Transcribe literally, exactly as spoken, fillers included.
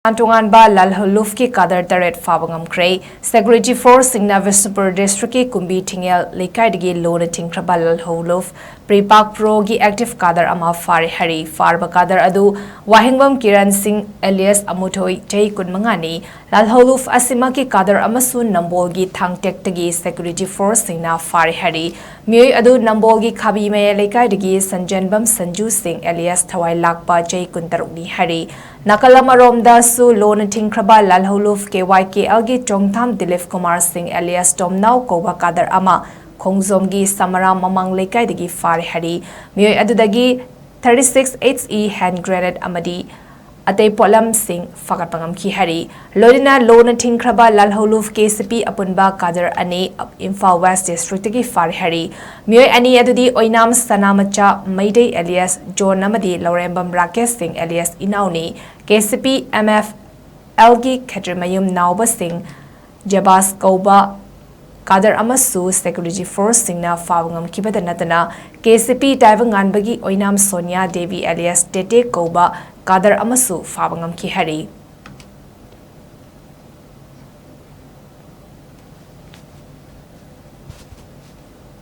ꯇꯣꯉꯥꯟ ꯇꯣꯉꯥꯟꯕ ꯂꯥꯜꯍꯧꯂꯨꯞꯀꯤ ꯀꯥꯗꯔ ꯇꯔꯦꯠ ꯐꯥꯕ ꯉꯝꯈ꯭ꯔꯦ꯫ Security Force ꯁꯤꯡꯅ ꯕꯤꯁꯅꯨꯄꯨꯔ ꯗꯤꯁꯇ꯭ꯔꯤꯛꯀꯤ ꯀꯨꯝꯕꯤ ꯊꯤꯡꯉꯦꯜ ꯂꯩꯀꯥꯏꯗꯒꯤ ꯂꯨꯅ ꯊꯤꯡꯈ꯭ꯔꯕ ꯂꯥꯜꯍꯧꯂꯨꯞ ꯄ꯭ꯔꯤꯄꯥꯛ ꯄ꯭ꯔꯣꯒꯤ ꯑꯦꯛꯇꯤꯚ ꯀꯥꯗꯔ ꯑꯃ ꯐꯥꯔꯦ ꯍꯥꯏꯔꯤ꯫ ꯐꯥꯔꯕ ꯀꯥꯗꯔ ꯑꯗꯨ ꯋꯥꯍꯦꯡꯕꯝ ꯀꯤꯔꯟ ꯁꯤꯡ alias ꯑꯃꯨꯊꯣꯏ, ꯆꯍꯤ ꯀꯨꯟꯃꯉꯥꯅꯤ꯫ ꯂꯥꯜꯍꯧꯂꯨꯞ ꯑꯁꯤꯃꯛꯀꯤ ꯀꯥꯗꯔ ꯑꯃꯁꯨ ꯅꯝꯕꯣꯜꯒꯤ ꯊꯥꯡꯇꯦꯛꯇꯒꯤ Security Force ꯁꯤꯡꯅ ꯐꯥꯔꯦ ꯍꯥꯏꯔꯤ꯫ ꯃꯤꯑꯣꯏ ꯑꯗꯨ ꯅꯝꯕꯣꯜꯒꯤ ꯈꯥꯕꯤ ꯃꯌꯥꯏ ꯂꯩꯀꯥꯏꯗꯒꯤ ꯁꯟꯖꯦꯟꯕꯝ ꯁꯟꯖꯨ ꯁꯤꯡ alias ꯊꯋꯥꯏ ꯂꯥꯛꯄ, ꯆꯍꯤ ꯀꯨꯟꯇꯔꯨꯛꯅꯤ ꯍꯥꯏꯔꯤ꯫ ꯅꯥꯀꯜ ꯑꯃꯔꯣꯝꯗꯁꯨ ꯂꯣꯅ ꯊꯤꯡꯈ꯭ꯔꯕ ꯂꯥꯜꯍꯧꯂꯨꯞ ꯀꯦ ꯋꯥꯏ ꯀꯦ ꯑꯦꯜꯒꯤ ꯆꯣꯡꯊꯥꯝ ꯗꯤꯂꯤꯞ ꯀꯨꯃꯥꯔ ꯁꯤꯡ alias ꯇꯣꯝꯅꯥꯎ ꯀꯧꯕ ꯀꯥꯗꯔ ꯑꯃ ꯈꯣꯡꯖꯣꯝꯒꯤ ꯁꯃꯔꯥ ꯃꯃꯥꯡ ꯂꯩꯀꯥꯏꯗꯒꯤ ꯐꯥꯔꯦ ꯍꯥꯏꯔꯤ꯫ ꯃꯤꯑꯣꯏ ꯑꯗꯨꯗꯒꯤ thirty six H E hand grenade ꯑꯃꯗꯤ ꯑꯇꯩ ꯄꯣꯠꯂꯝꯁꯤꯡ ꯐꯥꯒꯠꯄ ꯉꯝꯈꯤ ꯍꯥꯏꯔꯤ꯫ ꯂꯣꯏꯅꯅ ꯂꯣꯅ ꯊꯤꯡꯈ꯭ꯔꯕ ꯂꯥꯜꯍꯧꯂꯨꯞ ꯀꯦ ꯁꯤ ꯄꯤ ꯑꯄꯨꯟꯕ ꯀꯥꯗꯔ ꯑꯅꯤ ꯏꯝꯐꯥꯜ ꯋꯦꯁ ꯗꯤꯁꯇ꯭ꯔꯤꯛꯇꯒꯤ ꯐꯥꯔꯦ ꯍꯥꯏꯔꯤ꯫ ꯃꯤꯑꯣꯏ ꯑꯅꯤ ꯑꯗꯨꯗꯤ ꯑꯣꯏꯅꯥꯝ ꯁꯅꯥꯃꯆꯥ ꯃꯩꯗꯩ alias ꯖꯣꯟ ꯑꯃꯗꯤ ꯂꯧꯔꯦꯝꯕꯝ ꯔꯥꯀꯦꯁ ꯁꯤꯡ alias ꯏꯅꯥꯎꯅꯤ꯫ K C P M F ꯑꯦꯜꯒꯤ ꯈꯦꯇ꯭ꯔꯤꯃꯌꯨꯝ ꯅꯥꯎꯕꯁꯤꯡ ꯖꯕꯥꯁ ꯀꯧꯕ ꯀꯥꯗꯔ ꯑꯃꯁꯨ Security Force ꯁꯤꯡꯅ ꯐꯥꯕ ꯉꯝꯈꯤꯕꯗ ꯅꯠꯇꯅ, ꯀꯦ ꯁꯤ ꯄꯤ ꯇꯥꯏꯕꯪꯉꯥꯟꯕꯒꯤ ꯑꯣꯏꯅꯥꯝ ꯁꯣꯅꯤꯌꯥ ꯗꯦꯕꯤ alias ꯇꯦꯇꯦ ꯀꯧꯕ ꯀꯥꯗꯔ ꯑꯃꯁꯨ ꯐꯥꯕ ꯉꯝꯈꯤ ꯍꯥꯏꯔꯤ꯫